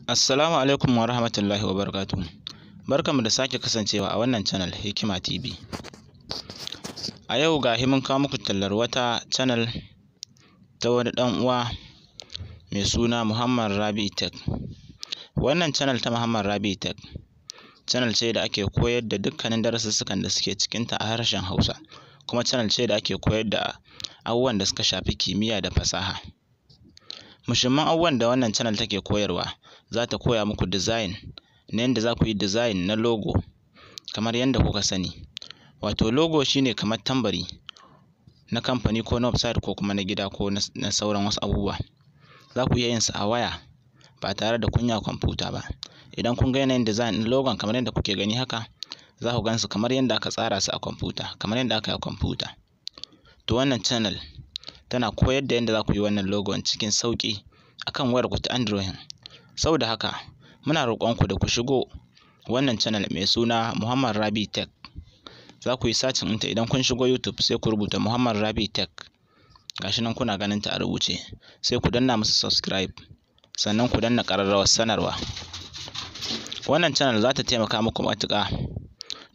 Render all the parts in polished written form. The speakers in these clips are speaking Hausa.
Assalamu alaikum wa rahmatullahi wa barakatuhu. Barkanmu da sake kasancewa a wannan channel Hikima TV. A yau ga mun kawo muku tallar wata channel ta wani ɗan uwa mai suna Muhammad Rabi Tech. Wannan channel ta Muhammad Rabi Tech channel ce da ake koyar da dukkanin darussukan da suke cikinta a harshen Hausa, kuma channel ce da ake koyar da abubuwan da suka shafi kimiyya da fasaha. Muhimman abubuwan da wannan channel take koyarwa, za ta koya muku design na yanda za ku yi design na logo kamar yanda kuka sani. Wato logo shine kamar tambari na kamfani ko na website ko kuma na gida ko na sauran wasu abubuwa. Za ku iya yin sa a waya ba tare da kun yi a kwamfuta ba. Idan kun ga yanayin design ɗin logon kamar yadda kuke gani haka, za ku gan su kamar yadda aka tsara su a kwamfuta, kamar yadda aka yi a kwamfuta. To wannan channel tana koyar da yadda za ku yi wannan logon cikin sauƙi akan wayarku ta Android. Saboda haka muna roƙonku da ku shigo wannan channel mai suna Muhammad Rabi Tech. Za ku yi searching ɗinta idan kun shigo YouTube, sai ku rubuta Muhammad Rabi Tech. Gashi nan kuna ganin ta a rubuce. Sai ku danna musu subscribe, sannan ku danna ƙararrawar sanarwa. Wannan channel za ta taimaka muku matuƙa,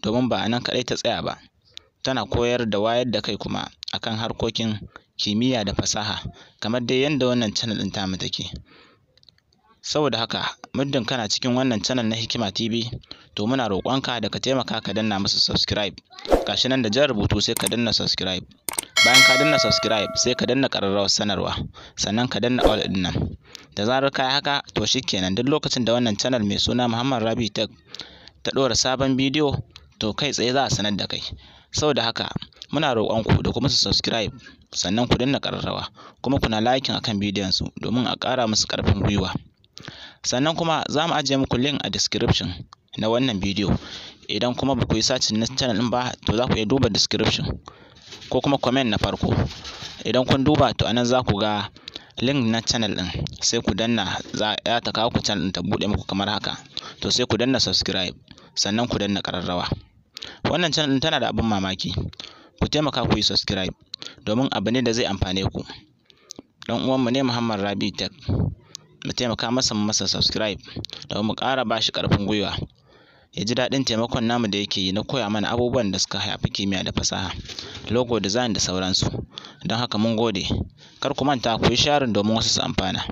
domin ba a nan kaɗai ta tsaya ba. Tana koyar da wayar da kai kuma akan harkokin kimiyya da fasaha, kamar dai yadda wannan channel ɗin tamu take. Saboda haka muddin kana cikin wannan channel na Hikima TV, to muna roƙonka da ka taimaka ka danna musu subscribe. Gashi nan da jan rubutu, sai ka danna subscribe. Bayan ka danna subscribe, sai ka danna ƙararrawar sanarwa, sannan ka danna all ɗin nan. Da zarar ka yi haka, to shikenan, duk lokacin da wannan channel mai suna Muhammad Rabi Tech ta ɗora sabon bidiyo, to kai tsaye za a sanar da kai. Saboda haka muna roƙonku da ku musu subscribe, sannan ku danna ƙararrawa, kuma kuna liking akan bidiyon su domin a ƙara musu ƙarfin gwiwa. Sannan kuma za mu ajiye muku link a description na wannan bidiyo. Idan kuma ba ku yi searching na channel ɗin ba, to za ku iya duba description ko kuma comment na farko. Idan kun duba, to anan za ku ga link na channel ɗin, sai ku danna, za ta kawo ku channel ɗin, ta buɗe muku kamar haka. To sai ku danna subscribe, sannan ku danna ƙararrawa. Wannan channel ɗin tana da abin mamaki. Ku taimaka ku yi subscribe, domin abu ne da zai amfane ku. Dan uwanmu ne Muhammad Rabi Tech. Mu taimaka masa, mu masa subscribe domin mu ƙara ba shi ƙarfin gwiwa, ya ji daɗin taimakon namu da yake yi na koya mana abubuwan da suka shafi kimiyya da fasaha, logo design da sauransu. Don haka mun gode. Kar ku manta ku yi sharing domin wasu su amfana.